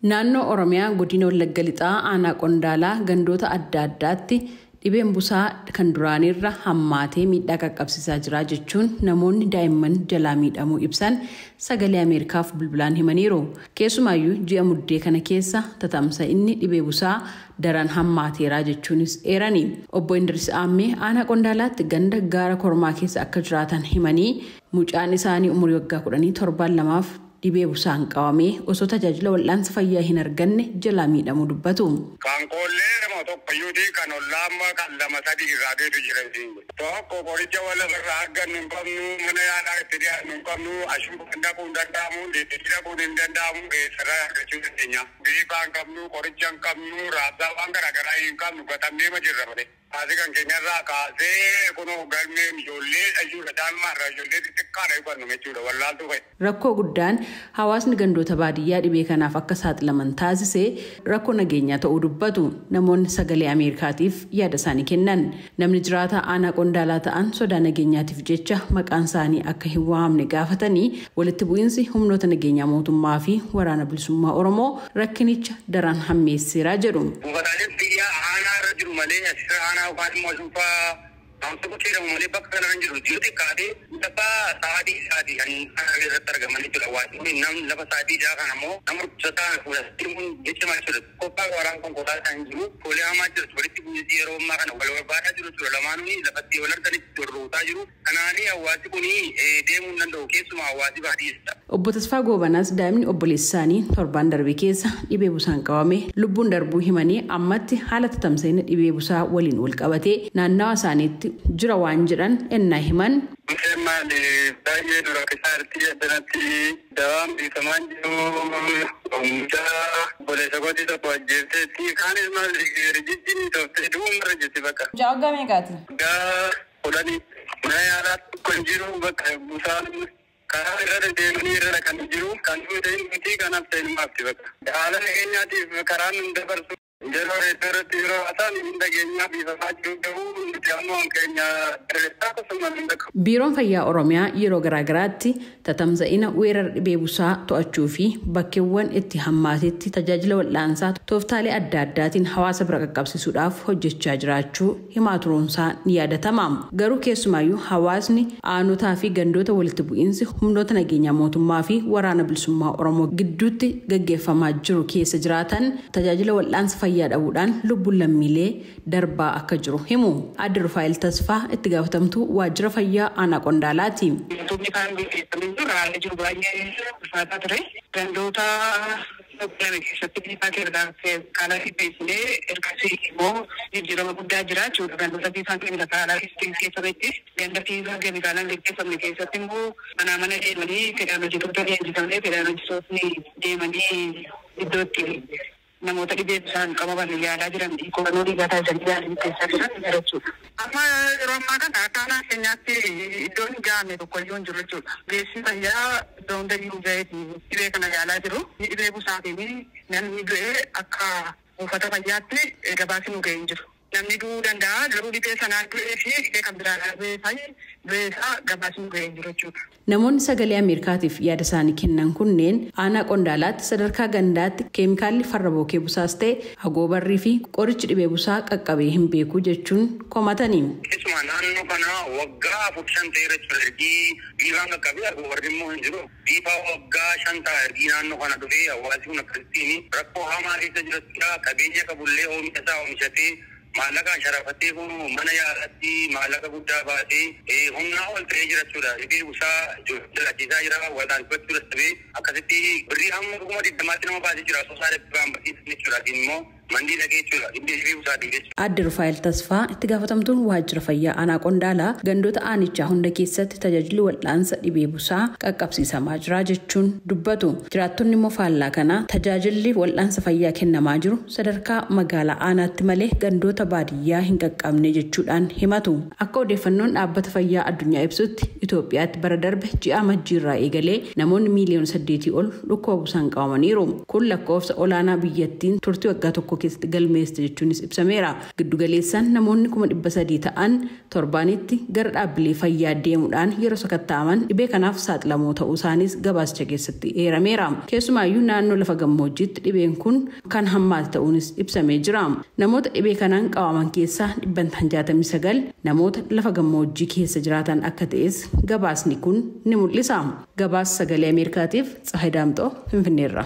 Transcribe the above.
Naannoo Oromiyaa godina Wallagga Lixaa aanaa Qondaalaa gandoota adda addaatti dhibeen busaa kan duraanirra hammaatee miidhaa qaqqabsiisaa jira jechuun namoonni daa'imman jalaa miidhamuu ibsan Sagalee Ameerikaaf bilbilaan himaniiru. Keessumaayyuu ji'a Muddee kana keessa tatamsa'inni dhibee busaa daran hammaateera jechuunis eerani. Obbo Indiris Aammee aanaa Qondaalaatti ganda gaara kormaa keessa akka jiraatan himanii, mucaan isaanii umurii waggaa 10 torbaan lamaaf dhibee busaan qabamee osoo tajaajila wal'aansa fayyaa hin arganne jalaa miidhamuu dubbatu. Kan koollee nama tokkoyyuuti, kan ollaa amma kan lama sadi irraa beetu jira. Tokko qoricha wal irraa argannu hin qabnu, mana yaalaa itti dhiyaannu hin qabnu, ashuu dhaquu hin danda'amu, deddeebii dhaquun hin danda'amu, eessarraa argachuu dandeenya? Biifaa hin qabnu, qoricha hin qabnu, raabsaa waan garaagaraa hin qabnu, gatamnee ma jirra malee. Kaasee kan keenyarraa kaasee kunoo galmeen ijoollee jechuudha, caalmaarraa ijoollee xixiqqaadha eeggannu jechuudha, wallaaltuu fa'i. Rakkoo guddaan hawaasni gandoota baadiyyaa dhibee kanaaf akka saaxilaman taasise rakkoo nageenyaa ta'uu dubbatu namoonni Sagalee Ameerikaatiif yaada isaanii kennan. Namni jiraataa aanaa Qondaalaa ta'an sodaa nageenyaatiif jecha maqaan isaanii akka hin waamne gaafatanii, walitti bu'iinsi humnoota nageenyaa mootummaa fi Waraana Bilisummaa Oromoo rakkinicha daran hammeesseera jedhu. Buufataaleen fayyaa aanaa irra jiru malee, asirra aanaa yookaan immoo asuufaa wanti gocha jedhamu malee bakka kana hin jiru. Yoo xiqqaate lafa sa'aatii isaati kan aanaa irratti argaman jechuudha. Waajjirri namni lafa sa'aatii 6 kana immoo nama dhukkubsataa fuudhatee kun jecha maal jechuudha. Qophaa waraana konkolaataa hin jiru. Foolii hamaa jiru. Walitti bu'iinsi yeroo ammaa kana wal barbaadaa jiru jechuudha. Lamaanuu lafatti wal arganitti wal rukutaa jiru. Kanaanii hawaasi kun deemuu hin danda'u. Keessumaa hawaasi baadiyyaa. Obbo Tasfaa Goobanaas daa'imni obboleessa isaanii torbaan darbe keessa dhibee busaan qabame lubbuun darbuu himanii, ammatti haala tatamsa'ina dhibee busaa waliin wal qabatee naannawa isaaniitti jira waan jedhan ennaa himan. Dhufeen maali, baay'ee dura keessatti addanatti dawaan biifamaa jiru. Mucaa obboleessa kootii tokko ajjeefteetti, kaanis maali, rijijjiin tooftee du'uumarra jirti bakka. Mucaa waggaa meeqaati? Waggaa 10. Mana yaalaa tokko hin jiru, bakka busaan karaa irra deddeemanii irra kan jiru, kan duute miti, kanaaf ta'e maafti bakka. Haala nageenyaatiif karaan nun dabarsu. Yeroo reeddoo irratti yeroo haasaan hin dhageenyaa biifamaa jiru, garuu nuti ammoo keenya dheeressaa akkasuma hin bakka. Biiroon Fayyaa Oromiyaa yeroo garaagaraatti tatamsa'ina weerara dhibee busaa to'achuu fi bakkeewwan itti hammaatetti tajaajila wal'aansaa tooftaalee adda addaatiin hawaasa bira qaqqabsiisuudhaaf hojjechaa jiraachuu himaa turuunsaa ni yaadatama. Garuu keessumaayyuu hawaasni aanotaa fi gandoota walitti bu'iinsi humnoota nageenyaa mootummaa fi Waraana Bilisummaa Oromoo gidduutti gaggeeffamaa jiru keessa jiraatan tajaajila wal'aansa fayyaa dhabuudhaan lubbuun lammiilee darbaa akka jiru himu. Aadde Rufaayil Tasfaa itti gaafatamtuu waajjira fayyaa aanaa Qondaalaati. Wantoonni kaan gaggeeffamee jiru, haalli jiru baay'ee ulfaataa ture. Gandoota lama keessatti biifaa keemikaalaa qopheessinee, ergasii immoo jijjiirama guddaa jira jechuudha. Gandoota biifaan keemikaalaa keessatti, ganda biifaa keemikaalaan gaggeeffamne keessatti immoo manaa mana deemanii fedhaan hojjettoota leenjifamnee, fedhaan hojjettootni deemanii iddootti namoota dhibee bishaan qabaman yaalaa jiran, qorannoo dhiigaa taasisanii yaalii keessaa jiran jechuudha. Amma yeroo ammaa kana akka aanaa keenyaatti iddoon ga'ame tokko iyyuu hin jiru jechuudha. Ogeessi fayyaa iddoo hundayyuu ga'eeti dhibee kana yaalaa jiru. Dhibee busaatiin namni du'ee akka buufata fayyaatti gabaasni nu ga'ee hin jiru. Namni du'uu danda'a, garuu dhibee sanaan du'ee fi dhibee kan biraan du'ee du'ee isaa gabaasni nu ga'ee hin jiru jechuudha. Namoonni Sagalee Ameerikaatiif yaada isaanii kennan kunneen aanaa Qondaalaatti sadarkaa gandaatti keemikaalli farra bookee busaas ta'e agoobarrii fi qorichi dhibee busaa qaqqabee hin beeku jechuun komatanii. Keessumaa naannoo kana waggaa 4 5 ta'eera jechuudha. Ergii biifaan qaqqabee agoobarri immoo hin jiru. Biifaa waggaa 5 ta'a ergii naannoo kana dhufee, hawaasni kun akkasittiin rakkoo hamaa keessa jira. Qabeenya qabullee oomisha isaa oomishatee maallaqaan sharafatee kun mana yaalaatti maallaqa guddaa baasee humnaa ol ta'ee jira jechuudha. Dhibee busaa jiraachisaa jira, wal'aansifachuu dadhabee akkasitti birrii hamma 20,000tti nama baasee jira. Osoo isaa dhibaan barsiisan jechuudha. Immoo mandii dhagee jechuudha. Dhibee busaatiin jechuudha. Aadde Rufaayil Tasfaa itti gaafatamtuun waajjira fayyaa aanaa Qondaalaa gandoota aanichaa hunda keessatti tajaajilli wal'aansa dhibee busaa qaqqabsiisamaa jira jechuun dubbatu. Jiraattonni immoo faallaa kana tajaajilli wal'aansa fayyaa kennamaa jiru sadarkaa magaalaa aanaatti malee gandoota baadiyyaa hin qaqqabne jechuudhaan himatu. Akka odeeffannoon Dhaabbata Fayyaa Addunyaa ibsutti, Itoophiyaatti bara darbe ji'a Amajjiirraa eegalee namoonni miiliyoona 8 ol dhukkuba busaan qabamaniiru. Kun lakkoofsa olaanaa biyyattiin turtii waggaa tokko keessatti galmeessite jechuunis ibsameera. Giddugaleessaan namoonni 300,000 ta'an torbaanitti gara dhaabbilee fayyaa deemuudhaan yeroo sakatta'aman dhibee kanaaf saaxilamoo ta'uu isaanis gabaasicha keessatti eerameera. Keessumaayyuu naannoo lafa gammoojjiitti dhibeen kun kan hammaate ta'uunis ibsamee jira. Namoota dhibee kanaan qabaman keessaa 69% namoota lafa gammoojjii keessa jiraatan akka ta'es gabaasni kun ni mul'isa. Gabaasa Sagalee Ameerikaatiif Tsahayi Daamxoo Finfinneerra.